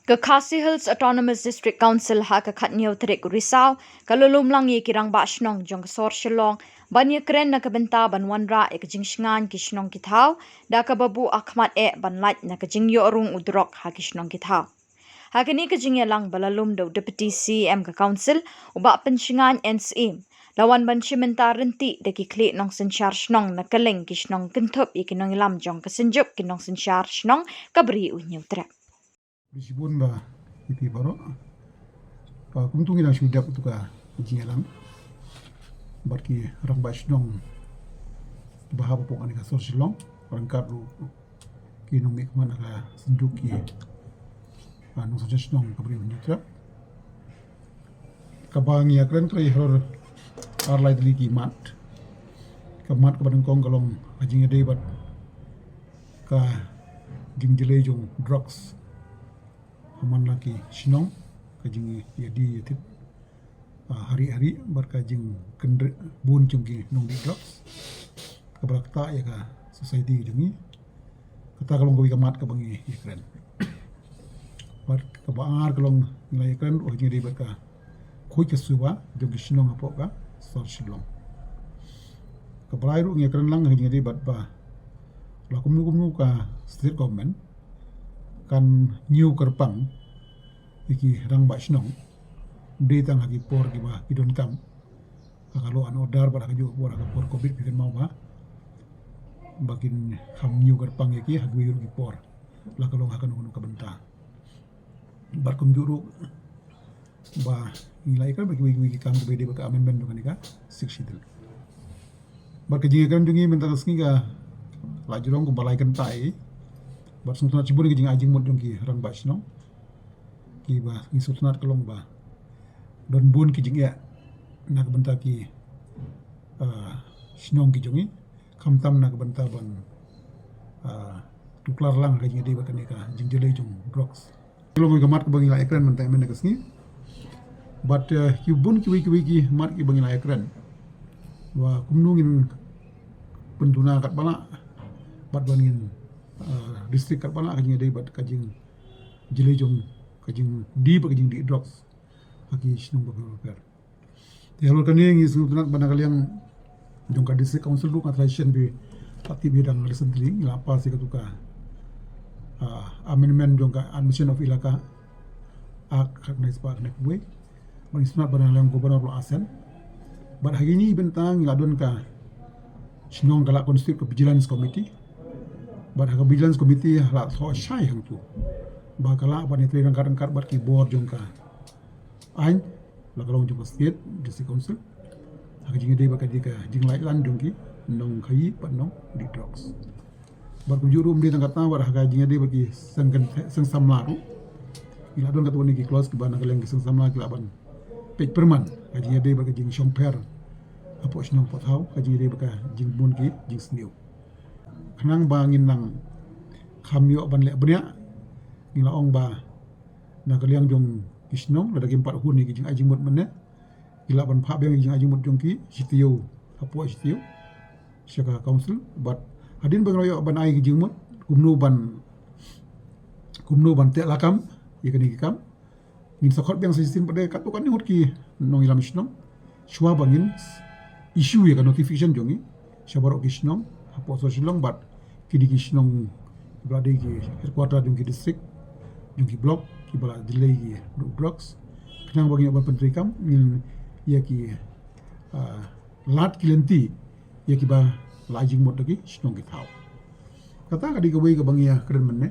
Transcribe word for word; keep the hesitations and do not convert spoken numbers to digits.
Ka Khasi Hills Autonomous District Council ha ka khatnïew tarik Risaw ka la lum lang ïa ki rangbah shnong jong ka sor Shillong ban ïakren na ka bynta ban wanrah ïa ka jingshngaiñ ki shnong ki thaw da kaba buh ha khmat eh ban lait na ka jingïoh rung u drok ha ki shnong ki thaw. Ha kane ka jingïalang ba la lum da u Deputy C E M ka Council, u Bah Pynshngaiñ N Syiem, la wan ban shim bynta ryntih da ki khlieh nongsynshar shnong na kylleng ki shnong kynthup ïa ki nongïalam jong ka Synjuk ki nongsynshar shnong kaba ri u Hynñiewtrep. Bishibun ba ïa phi baroh. Ba kumtu ngi dang shu dep tu ka jingïalang bad ki rangbah shnong ba hap hapoh kane ka sor Shillong, ryngkat ruh ki nongmihkhmat na ka Synjuk ki, ah, nongsynshar shnong kaba ri u Hynñiewtrep. Kaba ngi ïakren trei halor ar lai tylli ki mat. Ka mat kaba nyngkong ka long ka jingïadei bad ka jingjyllei jong drugs ha man la ki shnong, ka jingïadie ïatip, ah, ha ri ha ri bad ka jingkynriah bun jong ki nongdih drugs kaba la ktah ïa ka society jong ngi. Kata ka long kawei ka mat kaba ngi ïakren. Bad kaba ar ka long ngi la ïakren ruh ha ka jingïadei bad ka khuid ka suba jong ki shnong hapoh ka sor Shillong. Kaba lai ruh ngi ïakren lang ha ka jingïadei bad ba la kumno kumno ka state government kan ñiew kyrpang ïa ki rangbah shnong, ym dei tang ha ki por kiba ki donkam ha ka law and order bad ha kajuh ka por, ha ka por covid, phi kynmaw ba, ba kin kham ñiew kyrpang ïa ki ha kiwei ruh ki por, la ka long ha kano kano ka bynta. Bad kumjuh ruh ba ngi la ïakren bad kiwei kiwei ki kam kiba ïadei bad ka amendment jong kane ka Sixth Schedule. Bad ka jingïakren jong ngi mynta ka sngi ka la jrong kumba lai kynta ïa, bad sngewtynnat shibun ïa ka jingai jingmut jong ki rangbah shnong kiba ngi sngewtynnat ka long ba don bun ki jingeh na ka bynta ki, ah, shnong ki jong ngi, khamtam na ka bynta ban, ah, tuklar lang ha ka jingïadei bad kane ka jingjyllei jong drugs. Ka long ka mat kaba ngi la ïakren mynta mynta ka sngi. Bad, eh, ki bun kiwei kiwei ki mat kiba ngi la ïakren, ba kumno ngin pynduna katba lah bad ba ngin, eh, restrict katba lah ka jingïadei bad ka jingjyllei jong, ka jingdie bad ka jingdih drugs ha ki shnong bapher bapher. Te halor kane ngi sngewtynnat ba na ka liang jong ka District Council ruh, nga tharai shen phi la tip ïa dang recently ngi la pass ïa katu ka, ah, amendment jong ka Admission of Elaka Act, khatnai spah khatnai khatwei. Bad ngi sngewtynnat ba na ka liang Governor ruh la send. Bad ha kine ki bynta ngi la don ka shnong ka la constitute ka Vigilance Committee. Bad ha ka Vigilance Committee la thoh shai hangtu ba ka lah ban ïatrei ryngkat ryngkat bad ki bor jong ka aiñ, la ka long jong ka State District Council, ha ka jingïadei bad ka dei ka jinglait lang jong ki nongkhaïi bad nongdih drugs. Bad kumjuh ruh ym dei tang kata, bad ha ka jingïadei bad ki seng kynthei, seng samla ruh, ngi la don katto katne ki clause kiba na ka liang ki seng samla ki lah ban peit pyrman ha ka jingïadei bad ka jingshongpher hapoh shnong hapoh thaw, ha ka jingïadei bad ka jingbun ki jingsniew. Khnang ba ngin nang kham ïoh ban leh bniah, ngi la ong ba na ka liang jong ki shnong, lada kim pat hun ïa ki jingai jingmut mynne, ki lah ban phah biang ïa ki jingai jingmut jong ki shi taïew hapoh shi taïew sha ka Council. Bad hadien ba ngi la ïoh ban ai ki jingmut kumno ban, kumno ban teh lakam ïa kine ki kam, ngin sa khot biang sa shisien pat de katto katne ngut ki nongïalam shnong shuwa ba ngin issue ïa ka notification jong ngi sha baroh ki shnong hapoh sor Shillong bad ki dei ki shnong ba la dei ki headquarter jong ki district, jong ki block, kiba la jyllei ki drugs. Khnang ba ngin ïoh ban pyntreikam, ngin ïa ki, ah, lad ki lynti ïa kiba la ai jingmut da ki shnong ki thaw. Kata ka dei kawei kaba ngi ïakren mynne.